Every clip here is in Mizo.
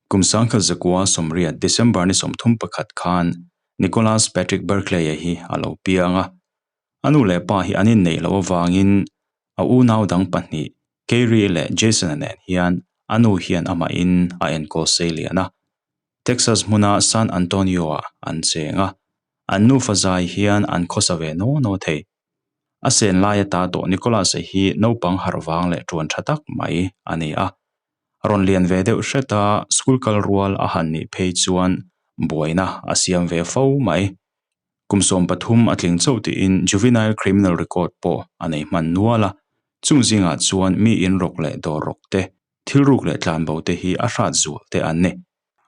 Kum 1980 December ni 31 khan Nicholas Patrick Berkeley-a hi a lo piang a. A nu leh pa hi an inneih loh avangin a unau dang pahnih Kerry leh Jason-a nen hian a nu hian amahin a enkawl sei lian a. Texas hmuna San Antonio-ah an cheng a, an nufa zai hian an khawsa ve naw naw thei. A sen lai ata tawh Nicholas-a hi naupang harh vang leh ṭuan ṭha tak mai a ni a. Rawn lian ve deuh hret a, school kal rual a han nih phei chuan buaina a siam ve fo mai. Kum 13 a tling chauh tiin juvenile criminal record pawh a nei hman nual a, chung zingah chuan mi inrawk leh dawr rawk te, thil ruk leh tlanbo te hi a hrat zual te an ni.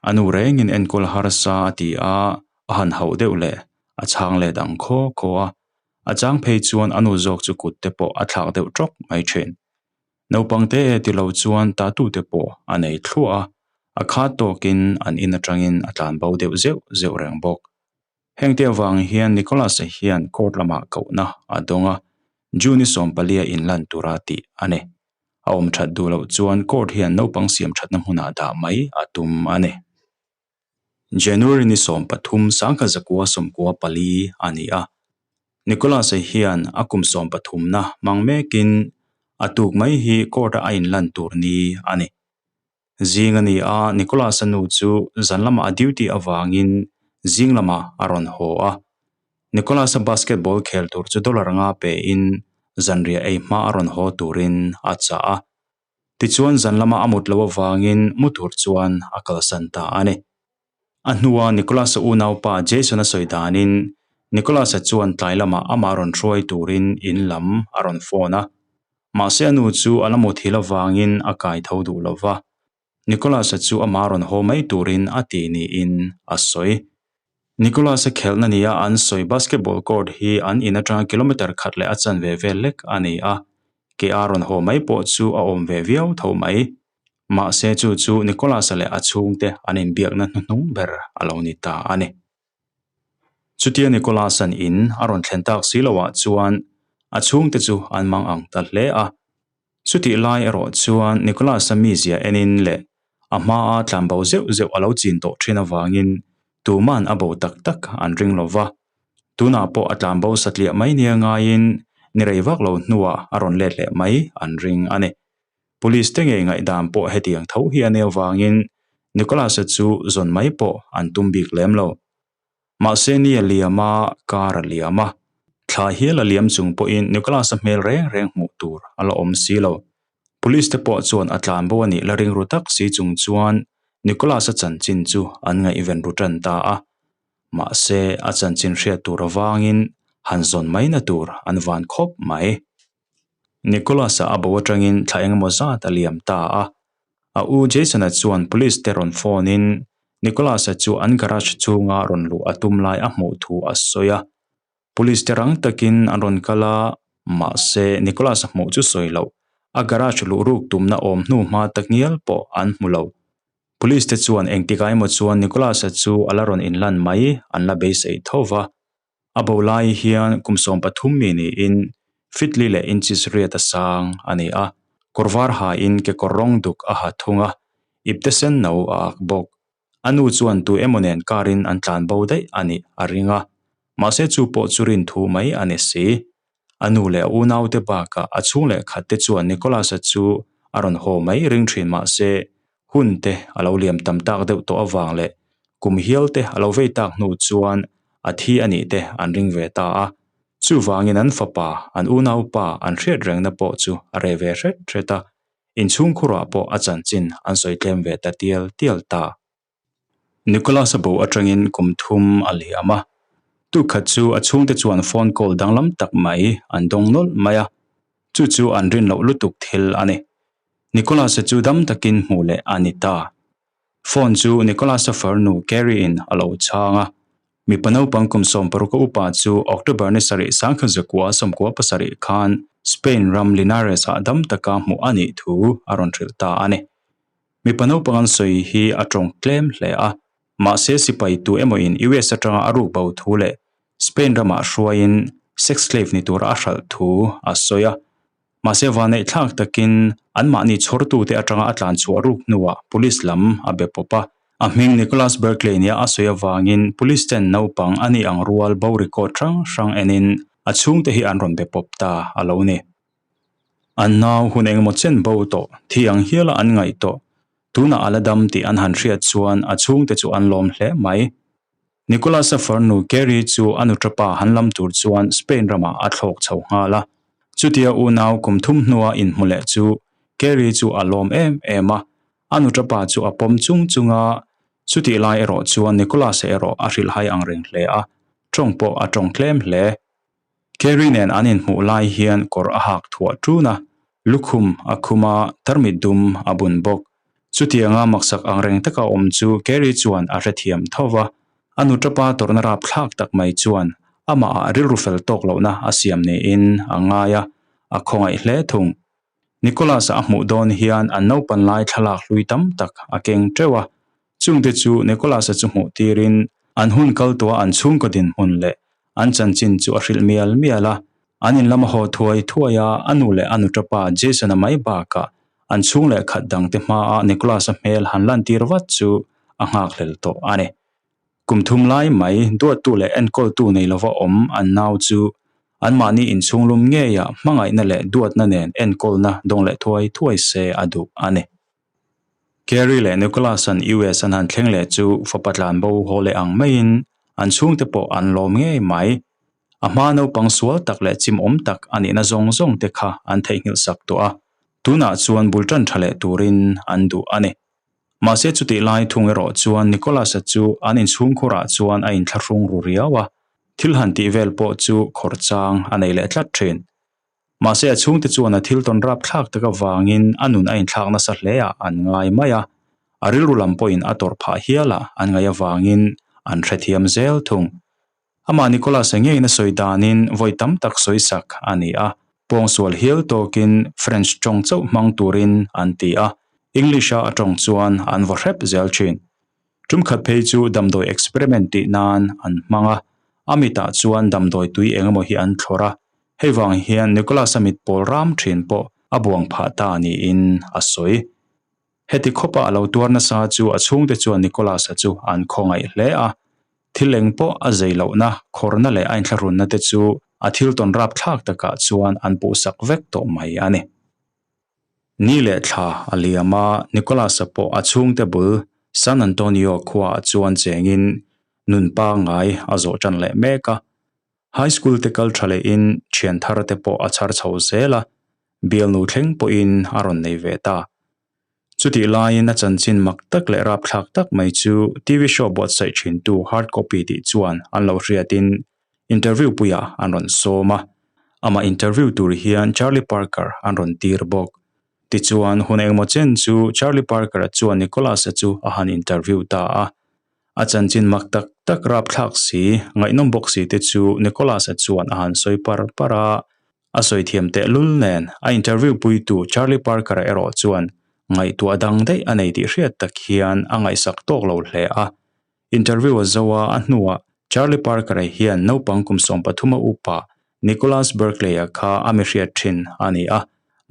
A nu rengin enkawl harsa a ti a, a han hauh deuh leh a chhang let ang khaw khaw a. A chang phei chuan a nu zawk chu kut te pawh a thlak deuh tawk mai thin. Naupang te e ti lo chuan tatu te pawh a nei thluah a, a khat tawkin an in atangin a tlanbo deuh zeuh zeuh reng bawk. Hengte avang hian Nicholas-a hian court lamah kohna a dawng a, June 14 inlan tura tih a ni. A awm that duh loh chuan court hian naupang siam thatna hmunah dah mai a tum a ni. January ni 13 1994 a ni a, Nicholas-a hian a kum 13na hmang mekin a tuk mai hi court-a a inlan tur ni a ni. Zing a ni a, Nicholas-a nu chu zan lamah a duty avangin zing lamah a rawn haw a. Nicholas-a basketball khel tur chu dollar nga pein zanriah ei hma a rawn haw turin a chah a. Tichuan zan lama a mut loh avangin mu tur chuan a kalsan ta a ni. A hnua Nicholas-a unaupa Jason-a sawi danin Nicholas-a chuan tlai lamah amah rawn hruai turin in lam a rawn phone a. Mahse a nu chu a la muthilh avangin a kai tho duh lo va. Nicholas-a chu amah rawn haw mai turin a ti niin a sawi. Nicholas-a khelhna nia an sawi basketball court hi an in atanga kilometer khat leh a chanve vel lek a ni a, ke a rawn haw mai pawh chu a awm ve viau tho mai. Mahse chu chu Nicholas-a leh a chhungte an inbiakna hnuhnung ber a lo ni ta a ni. Chutia Nicholas-a'n in a rawn thlen tak si loah chuan a chhungte chu an mang ang ta hle a. Chutih lai erawh chuan Nicholas-a mizia enin leh a hmaa tlanbo zeuh zeuh a lo chin tawh thin avangin tuman a bo tak tak an ring lo va. Tunah pawh a tlanbo satliah mai nia ngaiin ni rei vak lo hnuah a rawn let leh mai an ring a ni. Police te ngei ngaihdan pawh hetiang tho hi a nia vangin Nicholas-a chu zawn mai pawh an tum bik lem lo. Mahse ni a liam a, kar a liam a. Thla hial a liam chung pawhin Nicholas-a hmel reng reng hmuh tur a la awm si lo. Police te pawh chuan a tlan bo a nih la ring ru tak si chung chuan Nicholas-a chanchin chu an ngaihven ru tan ta a. Mahse a chanchin hriat tur avangin han zawn mai na tur an van khawp mai. Nicholas-a a bo atangin thla engemaw zat a liam ta a. A u Jason-a chuan police te rawn phone in Nicholas-a chu an garage chhunga rawn luh a tum lai a hmuh thu a sawi a. Police te rang takin an rawn kal a, mahse Nicholas-a hmuh chu sawi loh, a garage luh ruk tumna awm hnu hma tak ngial pawh an hmu lo. Police te chuan engtikah emaw chuan Nicholas-a chu a la rawn inlan mai an la beisei tho va. A bo lai hian kum 13 mi niin fitli leh inches riat a sang a ni a, kawr var hain kekawr rawng duk a ha thung a, ipte sen no a ak bawk. A nu chuan tu emaw nen karin an tlan bo daih a nih a ring a, mahse chu pawh chu rin thu mai a ni si. A nu leh a unaute bakah a chhung leh khatte chuan Nicholas-a chu a rawn haw mai ring thin mahse hun te a lo liam tam tak deuh tawh avang leh kum hial te a lo vei tak hnu chuan a thi a nih te an ring ve ta a. Chuvangin an fapa, an unaupa an hriat rengna pawh chu a reh ve hret hret a, inchhungkhurah pawh a chanchin an sawi tlem ve ta tial tial ta. Nicholas-a bo atangin kum thum a liam a, tukhat chu a chhungte chuan phone call danglam tak mai an dawng nawlh mai a, chu chu an rin loh lutuk thil a ni. Nicholas-a chu dam takin hmuh leh a ni ta. Phone chu Nicholas-a farnu Carrie-in a lo chhang a, mipa naupang kum 16 a upa chu October ni 7 1997 khan Spain ram Linares-ah dam taka hmuh a nih thu a rawn hrilh ta a ni. Mipa naupang an sawi hi a tawng tlem hle a, mahse sipai tu emawin US atanga a ruk bo thu leh Spain ramah hruaiin sex slave ni tura a hralh thu a sawi a. Mahse vanneih thlak takin anmahni chhawrtute atanga a tlan chhuah ruk hnuah police lam a be pawp a. A hming Nicholas Berkeley nia a sawi avangin police ten naupang a nih ang rual bo record hrang hrang enin a chhungte hi an rawn be pawp ta a lo ni. An nau hun engemaw chen bo tawh thi ang hiala an ngaih tawh tunah a la dam tih an han hriat chuan a chhungte chu an lawm hle mai. Nicholas-a farnu Carrie chu a nuṭapa han lam tur chuan Spain ramah a thlawk chho nghal a. Chutia unau kum thum hnua inhmu leh chu Carrie chu a lawm em em a, a nuṭapa chu a pawm chung chung a. Chutih lai erawh chuan Nicholas-a erawh a hrilhhai ang reng hle a, ṭawng pawh a ṭawng tlem hle. Carrie nen an inhmuh lai hian kawr a hak thuah ṭun a, lukhum a khum a, tarmit dum a bun bawk. Chutianga maksak angreng taka awm chu Carrie chuan a hrethiam tho va, a nuṭapa tawrhna rapthlak tak mai chuan amahah rilru fel tawk lohna a siam niin a ngai a, a khawngaih hle thung. Nicholas-a a hmuh dawn hian an naupan lai thlalak hlui tam tak a keng teuh a, chungte chu Nicholas-a chu hmuh tirin an hun kal tuah an chhungkaw dinhmun leh an chanchin chu a hrilh mial mial a. An in lama haw thuai thuai a, a nu leh a nuṭapa Jason-a mai bakah an chhung leh khat dangte hmaah Nicholas-a hmel han lantir vat chu a nghakhlel tawh a ni. Kum thum lai mai duattu leh enkawltu nei lova awm an nau chu anmahni inchhunglum ngeia hmangaihna leh duatna nen enkawlna dawng leh thuai thuai se a duh a ni. Carrie leh Nicholas-a'n US an han thleng leh chu fapa tlan bo haw leh ang maiin an chhungte pawh an lawm ngei mai. A hma naupang sual tak leh chimawm tak a nihna zawng zawng te kha an theihnghilh sak tawh a, tunah chuan bul tan tha leh turin an duh a ni. Mahse chutih lai thung erawh chuan Nicholas-a chu an inchhungkhurah chuan a inthlahrung ru riau a, thil han tih vel pawh chu khawrh chang a nei leh tlat thin. Mahse a chhungte chuan a thil tawn rapthlak tak avangin a nun a inthlak nasa hle ah an ngai mai a, a rilru lam pawhin a tawrh phah hial a an ngaih avangin an hrethiam zel thung. Amah Nicholas-a ngeiin a sawi danin vawi tam tak sawisak a ni a, pawngsual hial tawkin French tawng chauh hmang turin an ti a, English-a a tawng chuan an vaw hrep zel thin. Tumkhat phei chu damdawi experiment tih nan an hmang a, a mitah chuan damdawi tui eng emaw hi an thlawr a, hei vang hian Nicholas-a mit pawl ram thin pawh a buang phah ta niin a sawi. Heti khawpa a lo tuar nasa chu a chhungte chuan Nicholas-a chu an khawngaih hle a. Thil eng pawh a zei lohna, khawrna leh a inthlahrunna te chu a thil tawn rapthlak takah chuan an puhsak vek tawh mai a ni. Ni leh thla a liam a, Nicholas-a pawh a chhungte bul San Antonio khuaah chuan chengin nun pangngai a zawh tan leh mek a. High school te kal tha lehin thian thar te pawh a chhar chho zel a, bialnu thleng pawhin a rawn nei ve ta. Chutih laiin a chanchin mak tak leh rapthlak tak mai chu TV show buatsaih thintu Hard Copy tih chuan an lo hriatin interview puiah an rawn sawm a, amah interview tur hian Charlie Parker an rawn tir bawk. Tichuan hun engemaw chen chu Charlie Parker-a chuan Nicholas-a chu a han interview ta a. A chanchin mak tak tak rapthlak si, ngaihnawm bawk si te chu Nicholas-a chuan a han sawi par par a. A sawi thiam tehlul nen a interview puitu Charlie Parker-a erawh chuan ngaihtuah dang daih a nei tih hriat tak hian a ngaihsak tawk lo hle a. Interview a zo a, a hnuah Charlie Parker-a hian naupang kum 13 a upa Nicholas Berkeley-a kha a mi hriat thin a ni a.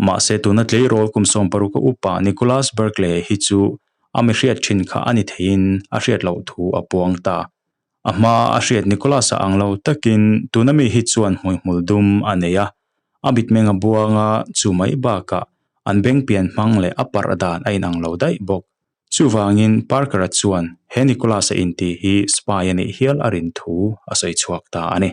Mahse tuna tleirawl kum 16 a upa Nicholas Berkeley-a hi chu a mi hriat thin kha a ni theiin a hriat loh thu a puang ta. A hmaa a hriat Nicholas-a ang lo takin tuna mi hi chuan hmuihmul dum a nei a, a mitmeng a buang a, chu mai bakah an beng pian hmang leh a parh dan a inang lo daih bawk. Chuvangin Parker-a chuan he Nicholas-a intih hi spy a nih hial a rin thu a sawi chhuak ta a ni.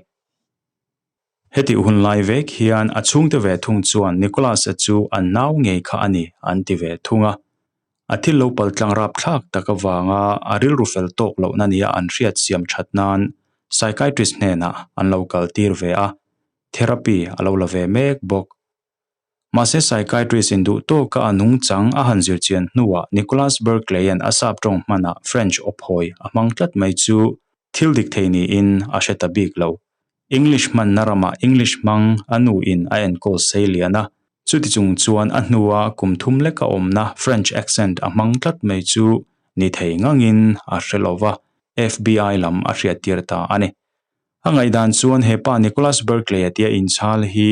Heti hun lai vek hian a chhungte ve thung chuan Nicholas-a chu an nau ngei kha a ni an ti ve thung a. A thil lo paltlang rapthlak tak avanga a rilru fel tawk lohna nia an hriat siam that nan psychiatrist hnenah an lo kaltir ve a, therapy a lo la ve mek bawk. Mahse psychiatrist in duh tawka a nungchang a han zir chian hnuah Nicholas Berkeley-a'n a sap tawng hmanah French awphawi a hmang tlat mai chu thil dik thei niin a hre ta bik lo. English hmanna ramah English hmang a nu in a enkawl sei lian a, chuti chung chuan a hnua kum thum leka awmna French accent a hmang tlat mai chu ni thei ngangin a hre lo va, FBI lam a hriattir ta a ni. A ngaihdan chuan he pa Nicholas Berkeley-a tia inchhal hi.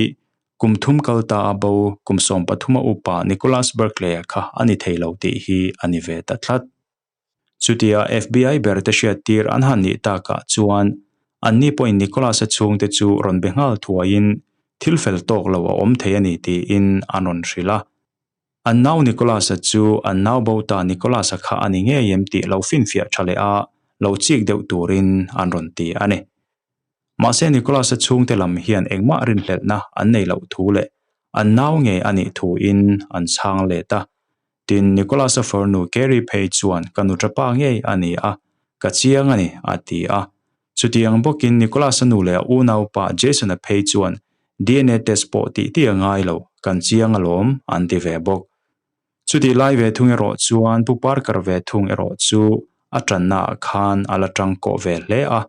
Kum thum kal ta a bo kum 13 a upa Nicholas Berkeley-a kha a ni thei lo tih hi a ni ve ta tlat. Chutia FBI ber te hriattir an han nih takah chuan anni pawhin Nicholas-a chhungte chu rawn be nghal thuaiin thil fel tawk lo a awm thei a ni tiin an rawn hrilh a. An nau Nicholas-a chu an nau bo ta Nicholas-a kha a ni ngei em tih lo finfiah tha leh a, lo chik deuh turin an rawn ti a ni. Mahse Nicholas-a chhungte lam hian engmah rinhlelhna an nei loh thu leh an nau ngei a nih thuin an chhang let a. Tin, Nicholas-a farnu Carrie phei chuan ka nuṭapa ngei a ni a, ka chiang a ni, a ti a. Chutiang bawkin Nicholas-a nu leh a unaupa Jason-a phei chuan DNA test pawh tih tih a ngai lo, kan chiang alawm, an ti ve bawk. Chutih lai ve thung erawh chuan Pu Parker ve thung erawh chu a tannaah khan a la tangkawh ve hle a,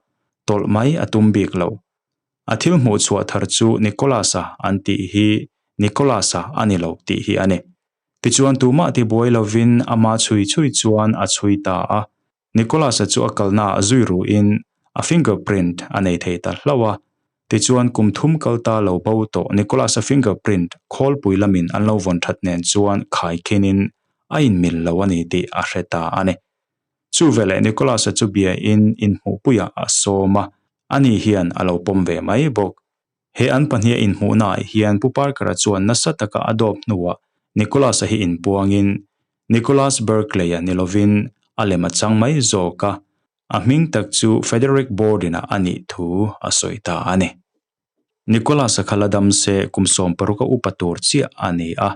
tawlh mai a tum bik lo. A thil hmuh chhuah thar chu Nicholas-a an tih hi Nicholas-a a ni lo tih hi a ni. Tichuan tumah tibuai lovin ama chhui chhui chuan a chhui ta a, Nicholas-a chu a kalnaah zui ruhin a fingerprint a nei thei ta hlauh a. Tichuan kum thum kal ta lo bo tawh Nicholas-a fingerprint khawlpui lamin an lo vawn that nen chuan khai khinin a inmil lo a ni tih a hre ta a ni. Chu veleh Nicholas-a chu biain inhmuhpuiah a sawm a, ani hian a lo pawm ve mai bawk. He an pahniha inhmuhnaah hian Pu Parker-a chuan nasa taka a dawp hnuah Nicholas-a hi inpuangin Nicholas Berkeley-a ni lovin a lem a chang mai zawk a, a hming tak chu Frederick Borden-a a nih thu a sawi ta a ni. Nicholas-a kha la dam se kum 60 a upa tur chiah a ni a,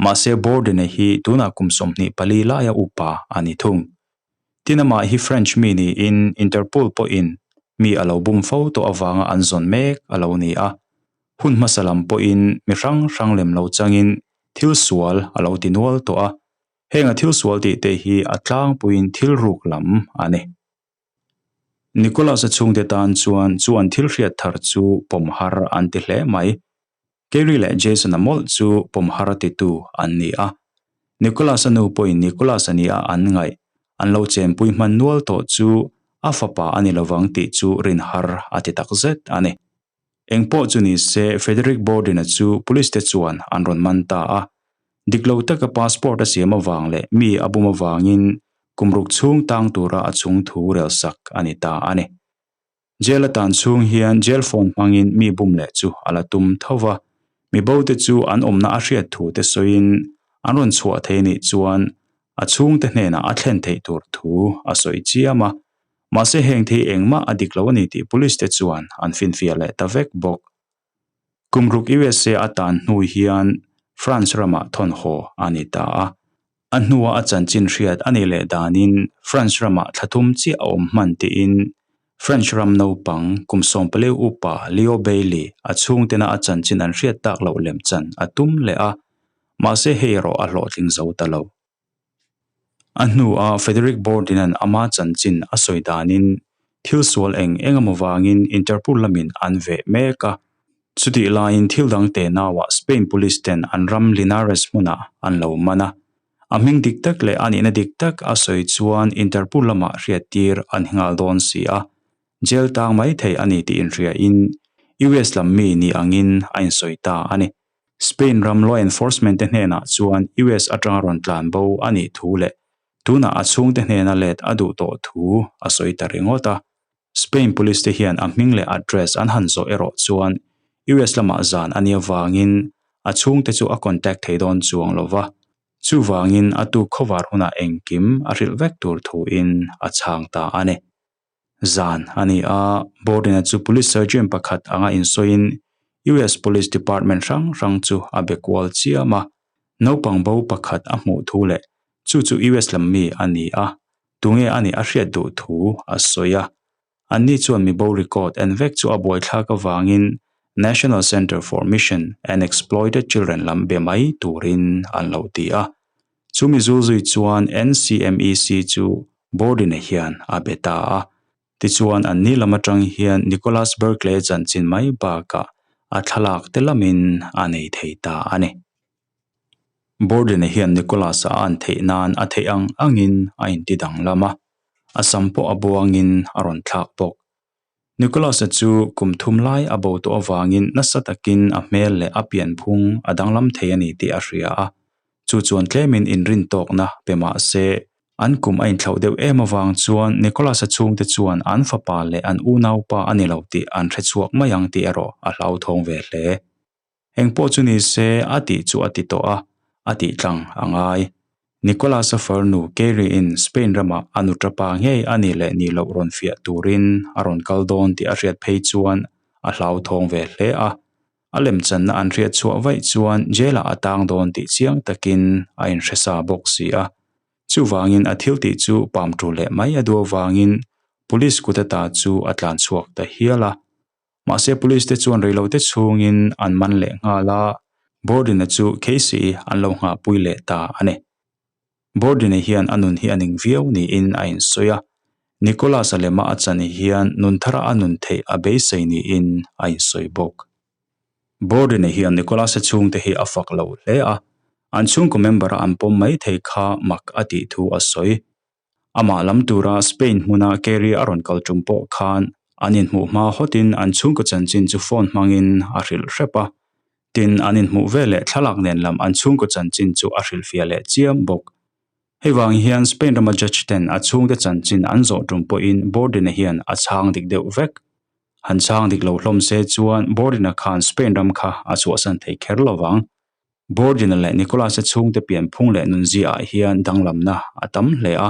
mahse Borden-a hi tunah kum 24 laia upa a ni thung. Tin amah hi French mi niin Interpol pawhin mi a lo bum fo tawh avanga an zawn mek a lo ni a. Hun hmasa lam pawhin mi hrang hrang lem lo changin thil sual a lo ti nual tawh a. Heng a thil sual tih te hi a tlangpuiin thil ruk lam a ni. Nicholas-a chhungte tan chuan chu an thil hriat thar chu pawm har an ti hle mai. Kerry leh Jason-a mawlh chu pawm har titu an ni a. Nicholas-a nu pawhin Nicholas-a nia an ngaih, an lo chenpui hman nual tawh chu a fapa a ni lovang tih chu rin har a ti takzet a ni. Eng pawh chu ni se, Frederick Borden-a chu police te chuan an rawn man ta a. Dik lo taka passport a siam avang leh mi a bum avangin kum ruk chhung tang tura a chung thu relsak a ni ta a ni. Jail a tan chhung hian jail phone hmangin mi bum leh chu a la tum tho va, mi bo te chu an awmna a hriat thu te sawiin an rawn chhuah thei nih chuan a chhungte hnenah a thlen theih tur thu a sawi chiam a, mahse heng thei engmah a dik lo a ni tih police te chuan an finfiah leh ta vek bawk. Kum ruk USA a tan hnu hian France ramah thawn haw a ni ta a, A hnua a chanchin hriat a nih leh danin France ramah thla thum chiah a awm hman tiin French ram naupang kum 14 upa Leo Bailey a chhungtena a chanchin an hriat tak loh lem chan a tum leh a, mahse hei erawh a hlawhtling zo ta lo. A hnua Frederick Bourdin-a'n ama chanchin a sawi danin thil sual eng eng emaw vangin Interpol lamin an veh mek a, Chutih laiin thil dang teh nauah Spain police ten an ram Linares hmunah an lo man a. A hming dik tak leh a nihna dik tak a sawi chuan Interpol lamah hriattir an hingal dawn si a. Jail tang mai thei a ni tih inhriain US lam mi ni angin a insawi ta a ni. Spain ram law enforcement te hnenah chuan US atanga rawn tlan bo a nih thu leh tunah a chhungte hnena let a duh tawh thu a sawi ta ringawt a. Spain police te hian a hming leh address an han zawh erawh chuan US lamah zan a nih avangin a chhungte chu a contact thei dawn chuang lo va, chuvangin a tuk khawvar hunah engkim a hrilh vek tur thuin a chhang ta a ni. Zan a ni a, Borden-a chu police sergeant pakhat anga insawiin US Police Department hrang hrang chu a be kual chiam a, naupang bo pakhat a hmuh thu leh chu chu US lam mi a ni a, Tunge a nih a hriat duh thu a sawi a. Anni chuan mi bo record en vek chu a buaithlak avangin National Centre for Mission and Exploited Children lam be mai turin an lo ti a. Chumi zulzui chuan NCMEC chu Borden-a hian a be ta a. Tichuan anni lam atang hian Nicholas Berkeley chanchin mai bakah a thlalak te lamin a nei thei ta a ni. Borden-a hian Nicholas-a a an theih nan a theih ang angin a inti danglam a, a sam pawh a buangin a rawn thlak bawk. Nicholas-a chu kum thum lai a bo tawh avangin nasa takin a hmel leh a pianphung a danglam thei a ni tih a hria a, chu chuan tlemin inrintawkna pe mah se, an kum a inthlauh deuh em avang chuan Nicholas-a chhungte chuan an fapa leh an unaupa a ni lo tih an hre chhuak mai ang tih erawh a hlauthawng ve hle. Engpawh chu ni se, a tih chu a ti tawh a, a tih tlang a ngai. Nicolas-a farnu Kerry-in Spain ramah a nuṭa pa ngei a ni leh ni loh rawn fiah turin a rawn kal dawn tih a hriat phei chuan a hlauthawng ve hle a. A lemchanna an hriat chhuah vaih chuan jail-ah a tang dawn tih chiang takin a inhre sa bawk si a. Chuvangin a thil tih chu pam ṭul leh mai a duh avangin police kut ata chu a tlan chhuak ta hial a. Mahse police te chuan reilote chhungin an man leh nghal a, Bordin-a chu Casey an lo nghahpui leh ta a ni. Bordin-a hian a nun hi a ning viau niin a insawi a, Nicholas-a lema a chan hian nun thara a nun theih a beisei niin a insawi bawk. Bordin-a hian Nicholas-a chhungte hi a fak lo hle a, an chhungkaw member-a an pawm mai thei kha mak a tih thu a sawi. Amah lam tura Spain hmuna Kerry a rawn kal tum pawh khan an inhmuh hma hawtin an chhungkaw chanchin chu phone hmangin a hrilh hrep a. Tin, an inhmuh veleh thlalak nen lam an chhungkaw chanchin chu a hrilhfiah leh chiam bawk. Hei vang hian Spain rama judge ten a chhungte chanchin an zawh tum pawhin Bordin-a hian a chhang dik deuh vek. Han chhang dik lo hlawm se chuan Bordin-a khan Spain ram kha a chhuahsan thei kher lo vang. Bordin-a leh Nicholas-a chhungte pianphung leh nunzia ah hian danglamna a tam hle a.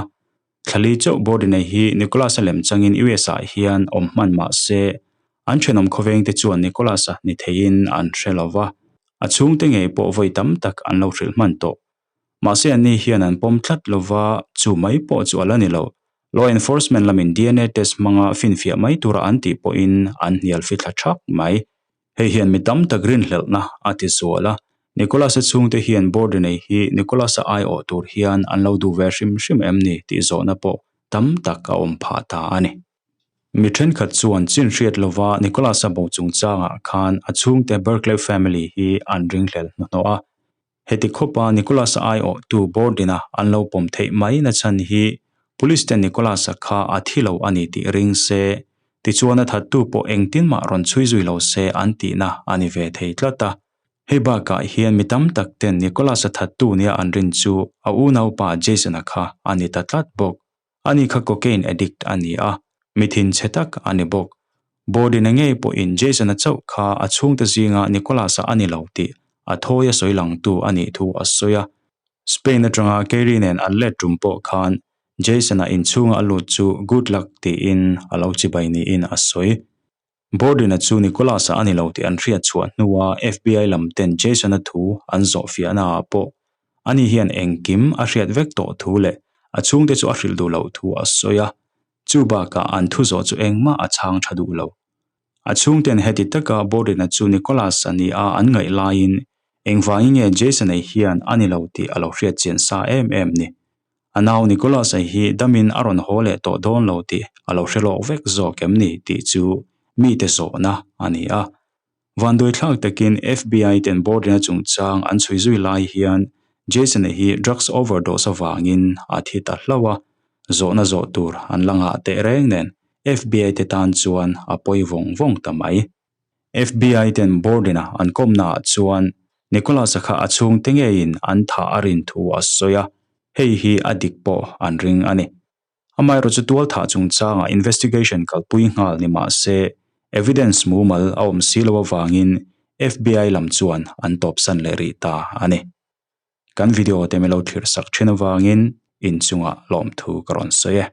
Thlali chauh Bordin-a hi Nicholas-a lem changin US ah hian awm hman mah se, an thenawm khawvengte chuan Nicholas-a ni theiin an hre lo va, a chhungte ngei pawh vawi tam tak an lo hrilh hman tawh. Mahse anni hian an pawm tlat lo va, chu mai pawh chu a la ni lo. Law enforcement lamin DNA test hmanga finfiah mai tura an tih pawhin an hnial fithla thak mai. Hei hian mi tam tak rinhlelhna a ti zual a, Nicholas-a chhungte hian Bordinei hi Nicholas-a aiawh tur hian an lo duh ve hrim hrim em ni tih zawhna pawh tam tak a awm phah ta a ni. Mi thenkhat chuan chin hriat lova Nicholas-a bo chungchangah khan a chhungte Berkeley family hi an ringhlel hnuhnawh a. Heti khawpa Nicholas-a aiawhtu Bordin-a an lo pawm theih mai na chhan hi Police ten Nicholas-a kha a thi lo a ni tih ring se, tichuan a thattu pawh engtin mah rawn chhui zui lo se an tihna a ni ve thei tlat a. Hei bakah hian mi tam tak ten Nicholas-a thattu nia an rin chu a unaupa Jason-a kha a ni ta tlat bawk. Ani kha cocaine addict a ni a, mi thinchhe tak a ni bawk. Bordin-a ngei pawhin Jason-a chauh kha a chhungte zinga Nicholas-a a ni lo tih a thawi a sawi langtu a nih thu a sawi a. Spain atanga Kerry nen an let tum pawh khan Jason-a inchhunga a lut chu good luck tiin a lo chibai niin a sawi. Bordin-a chu Nicholas-a a ni lo tih an hriat chhuah hnua FBI lam ten Jason-a thu an zawh fiahnaah pawh ani hian engkim a hriat vek tawh thu leh a chhungte chu a hrilh duh loh thu a sawi a, chu bakah an thu zawh chu engmah a chhang tha duh lo. A chhungten heti taka Bordin-a chu Nicholas-a ni a an ngaih laiin engvangin nge Jason-a hian a ni lo tih a lo hriat chian sa em em ni. A nau Nicholas-a hi damin a rawn haw leh tawh dawn lo tih a lo hre lawk vek zawk em ni tih chu mite zawhna a ni a. Vanduaithlak takin FBI ten Borden-a chungchang an chhui zui lai hian Jason-a hi drugs overdose avangin a thi ta hlauh a, zawhna zawh tur an la ngah teh reng nen FBI te tan chuan a pawi vawng vawng ta mai. FBI ten Borden-a an kawmnaah chuan Nicholas-a kha a chhungte ngeiin an thah a rin thu a sawi a, hei hi a dik pawh an ring a ni. Amaherawhchu tualthah chungchangah investigation kalpui nghal ni mah se evidence mumal a awm si lo avangin FBI lam chuan an tawpsan leh rih ta a ni. Kan video te milo thlir sak thin avangin inchungah lawmthu ka rawn sawi e.